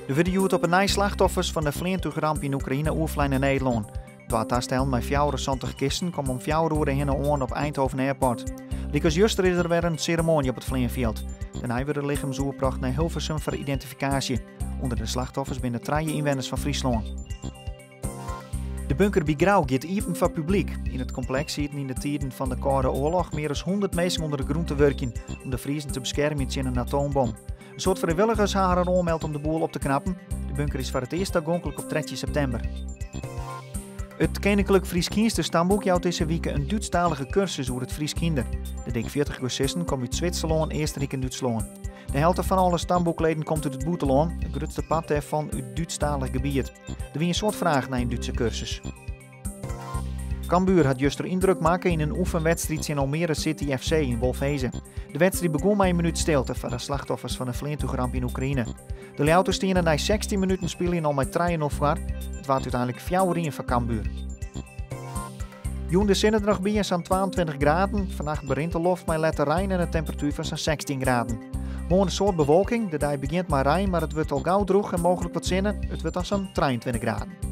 Der wurde hjoed op 'e nij slachtoffers fan de fleantúchramp yn Oekraïne oerflein nei Nederlân. Twa tastellen mei 74 kisten komme om fjouwer oere hinne oan op Eindhoven Airport. Lykas juster is der wer in seremoanje op it fleanfjild. Dêrnei wurde de lichems oerbrocht nei Hilversum foar identifikaasje. Under de slachtoffers binne trije ynwenners fan Fryslân. De bunker by Grou giet iepen foar publyk. Yn it kompleks sieten yn de tiden fan de Kâlde Oarloch mear as 100 minsken ûnder de grûn te wurkjen om de Friezen te beskermjen tsjin in atoombom. In soad frijwilligers ha harren oanmeld om de boel op te knappen. De bunker is foar it earst tagonklik op 13 septimber. It Keninklik Frysk Hynstestamboek jout dizze wike in Dútsktalige kursus oer it Frysk hynder. De dik 40 kursisten komme út Switserlân, Eastenryk en Dútslân. De helte fan alle stamboekleden komt út it bûtenlân, it grutste part dêrfan út Dútsktalich gebiet. Der wie in soad fraach nei in Dútse kursus. Cambuur hat juster yndruk makke yn in oefenwedstriid tsjin Almere City FC yn Wolfheze. De wedstriid begûn mei in minút stilte foar de slachtoffers fan de fleantúchramp yn Oekraïne. De Ljouwerters stiene nei 16 minuten spyljen al mei 3-0 foar. It waard úteinlik 4-1 foar Cambuur. Jûn de sinne der noch by en sa'n 22 graden. Fannacht berint de loft mei letter rein en in temperatuer fan sa'n 16 graden. Moarn in soad bewolking. De dei begjint mei rein, mar it wurdt al gau drûch en mooglik wat sinne. It wurdt dan sa'n 23 graden.